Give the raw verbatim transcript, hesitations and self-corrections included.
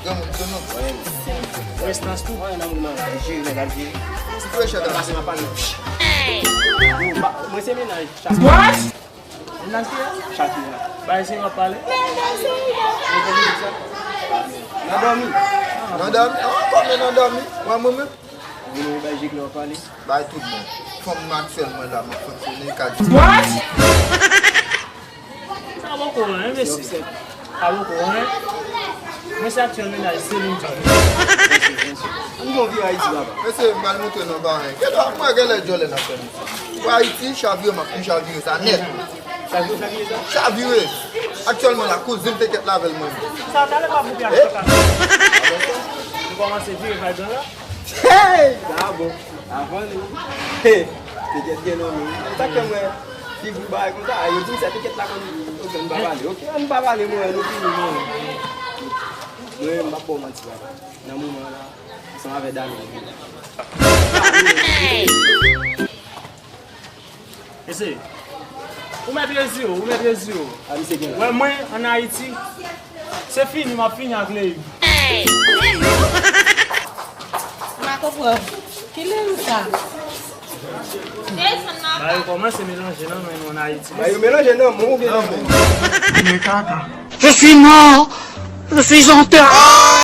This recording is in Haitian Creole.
Granmoun tou non. Prestans tou. Mwen nan moman la, jere nèg ap jere. Ti fresh la. Pase m ap pale. Mwen se mennaj. What? Mennaj ki? Shakira. Bay se m ap pale. Nan dòmi. Nan dòmi. An kòm nan dòmi. Mwen mwen menm. Vini bay jik la w ap pale. Bay tout bon. Fanm nan aktyèlman la m ap fonksyone ka di. Sa poko anyen mesye. Sa poko anyen. Mwen se aktyèl mennaj Celine Dion. Ann gon vire Ayiti papa. Mesye m pral montre nou bagay. Gade mwen gen lè djòlè nan fè nou. Pou Ayiti chavire m ap tou chavire sa nèt. Sa vle sa vle sa. Chavire. Aktyèlman la kouzin te kèt lavel mwen. Sa talè pa pou pya chita. Nou kòmanse vire bay gang la. Hey! Sa bon. Avan li. Hey! Te kèt gen nan men. Sa ke mwen. Figi bagay konsa, yo di m se te kèt la konn. Ok, ann pa pale. Ok, ann pa pale mwen, nou fini mwen. Mwen m ap ba w manti papa. Nan moman la, ansanm avè Dani. Mesye, ou mèt rezi w, ou mèt rezi w. A misye gen. Wè mwen ann Ayiti, se fini m ap fini ak Leyv. M pa konprann. Ki Leyv sa? Ba yo kòmanse melanje nan men nou ann Ayiti. Ba yo melanje nan men w oubyen nan men. Je suis mort. Je suis en terre.